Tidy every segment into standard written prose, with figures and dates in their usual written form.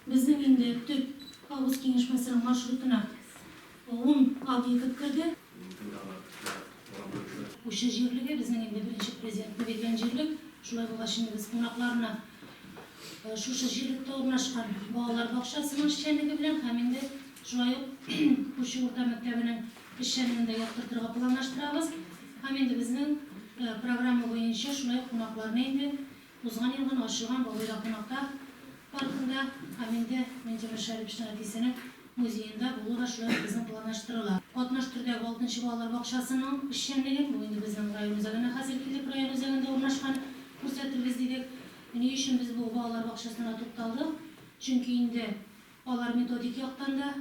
Безнең инде төп август киңәшмәсенең маршрутына ун объект керде. Пучы җирлеге, безнең инде беренче президентны биргән җирлек. Шулай булгач инде без кунакларны шушы җирлектә урнашкан балалар бакчасының эшчәнлеге белән һәм инде шулай ук Пучы урта мәктәбенең эшчәнлеген дә яктыртырга планлаштырабыз. Һәм инде безнең программа буенча шулай ук кунакларны инде узган ел гына ачылган Бабайда кунакта паркында һәм инде Минтимер Шәриповичның әтисенең музеенда булу да шулай ук безнең планлаштырыла. Катнаш төрдәге алтынчы балалар бакчасының эшчәнлеген, бу инде безнең район үзәгенә хәзер килдек, район үзәгендә урнашкан, күрсәтербез дидек. Ни өчен без бу балалар бакчасына тукталдык? Чөнки инде алар методик яктан да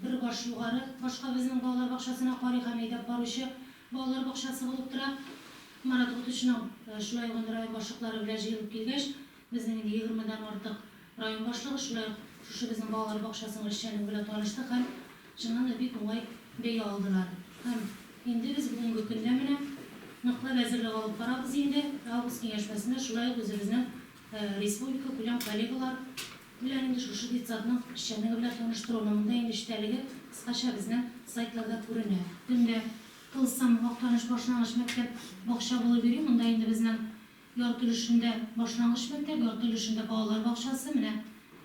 бер баш югары башка безнең балалар бакчасына карый һәм әйдәп баручы балалар бакчасы булып тора. Марат укытучының шулай ук инде район башлыклары белән җыелып килгәч, безнең инде егермедән артык район башлыгы шулай ук шушы безнең балалар бакчасының эшчәнлеге белән таныштык һәм чыннан да бик уңай бәя алдылар. Һәм инде без бүгенге көндә менә ныклап әзерлек алып барабыз инде. Август киңәшмәсендә шулай ук үзебезнең республика күләм коллегалар белән инде шушы детсадның эшчәнлеге белән таныштыруны. Монда инде эчтәлеге кыскача безнең сайтларда күренә. Көндә Тылсым, Актаныш башлангыч мәктәп, бакча булып йөри. Монда инде безнең ярты өлешендә башлангыч мәктәп, ярты өлешендә балалар бакчасы. Менә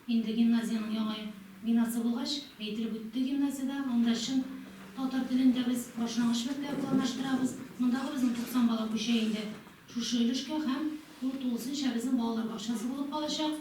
инде гимназиянең яңа бинасы булгач, әйтелеп үтте гимназиядә. Анда чын татар телендә без башлангыч мәктәбе планлаштырабыз. Мондагы безнең 90 бала күчә инде шушы өлешкә һәм ул тулысынча безнең балалар бакчасы булып калачак.